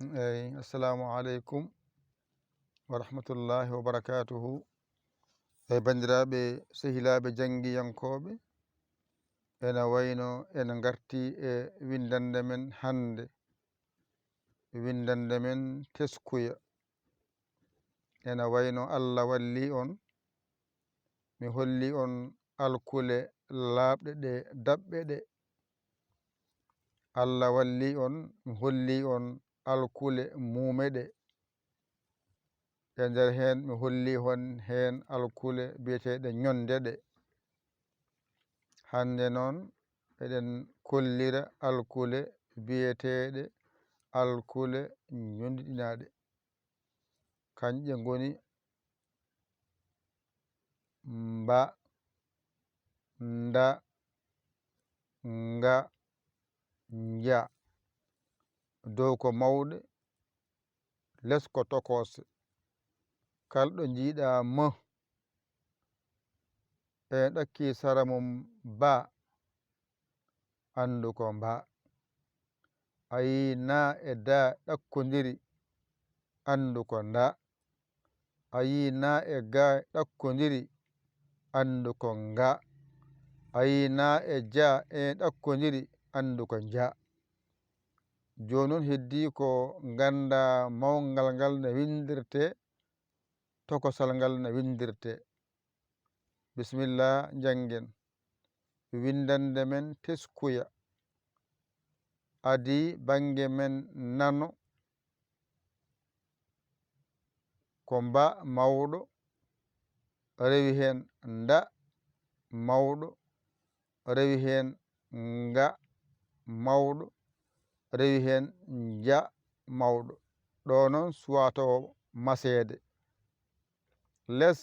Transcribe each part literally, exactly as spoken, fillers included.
Eyi, assalamu aleykum wa rahmatullahi wa barakatuhu. Eyi, banndiraaɓe, sehilaaɓe janngiyankooɓe, ena wayno en ngartii e winndannde men hannde. Winndannde men teskuya. Ena wayno Allah wallii on, mi hollii on alkule laaɓɗe ɗe, daɓɓe ɗe. Allah wallii on, mi hollii on alkule muume ɗe. E nder heen, mi hollii on heen alkule biyeteeɗe ñonde ɗe. Hannde noon, eɗen kollira alkule biyeteeɗe alkule ñondiɗinaaɗe. Kañƴe ngoni mba, nda, nga, nja. Dow ko mawɗe, les ko tokoose. Kala ɗo njiiɗaa m, e ɗakkii sara mum ba, anndu ko mba. A yii na e da ɗakkondiri, anndu ko nda. A yii na e ga ɗakkondiri, anndu ko nga. A yii na e ja e ɗakkondiri, anndu ko nja. Jooni noon heddii ko nganndaa mawngal ngal no winndirtee, tokosal ngal no winndirtee. Bisimilla, njanngen. Winndannde men teskuya. Adii bannge men nano ko mba mawɗo, rewi heen nda mawɗo, rewi heen nga mawɗo, rewi heen nja mawɗo. Ɗo noon suwaa tawo maseede. Les,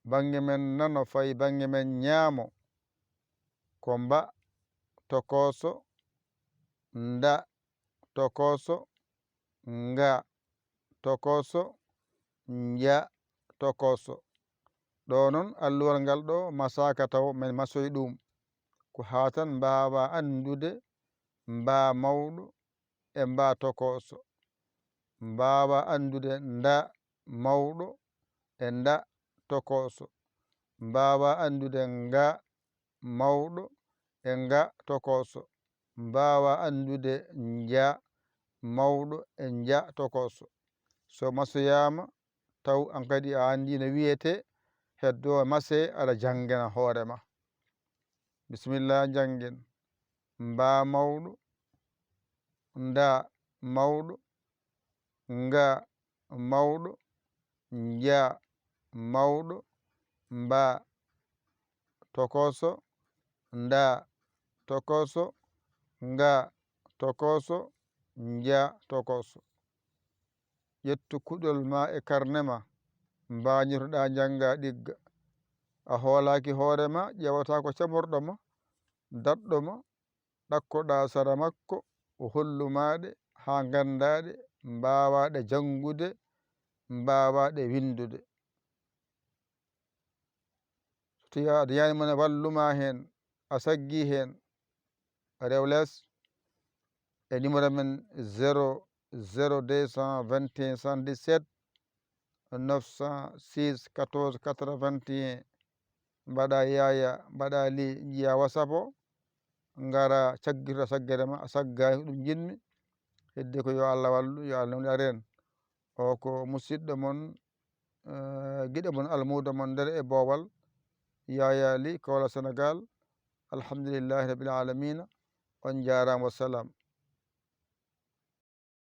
bannge men nano fayi bannge men ñaamo, ko mba tokooso, nda tokooso, nga tokooso, nja tokooso. Ɗo noon alluwal ngal ɗo masaaka taw men masoyi ɗum. Ko haa tan mbaawa anndude mba mawɗo e mba tokooso. Mbaawa anndude nda mawɗo e nda tokooso. Mbaawa anndude nga mawɗo e nga tokooso. Mbaawa anndude nja mawɗo e nja tokooso. So masoyaama, taw aan kadi a anndii no wiyetee, heddoo masee, aɗa janngina hoore ma. Bisimilla, njanngen. Mba mawɗo, nda mawɗo, nga mawɗo, nja mawɗo, mba tokooso, nda tokooso, nga tokooso, nja tokooso. Ƴettu kuɗol ma e karne ma, mbañotoɗaa njannga ɗigga. A hoolaaki hoore ma, ƴeewataa ko camorɗo ma, daɗɗo ma, ɗakkoɗaa sara makko, o hollu ma ɗe haa nganndaa ɗe, mbaawaa ɗe janngude, mbaawaa ɗe winndude. So tawii aɗa yani mo ne wallu ma heen, a saggii heen, rew lees e numéro men zéro zéro deux cent vingt et un soixante-dix-sept neuf cent six quatorze quatre-vingt-un. Mbaɗa yaaya, mbaɗa li, njiya WhatsApp o, ngara caggirta saggere ma, a saggaani ko ɗum njiɗmi. Heddi ko yo Allah wallu, yo Allah newnu areen. O ko musidɗo mon, eh, giɗo mon, almuudo mon nder e boowal, Yaya Ly, Kaolack, Sénégal. Alhamdulillahi Rabbil Alamina. On njaaraama, wassalam.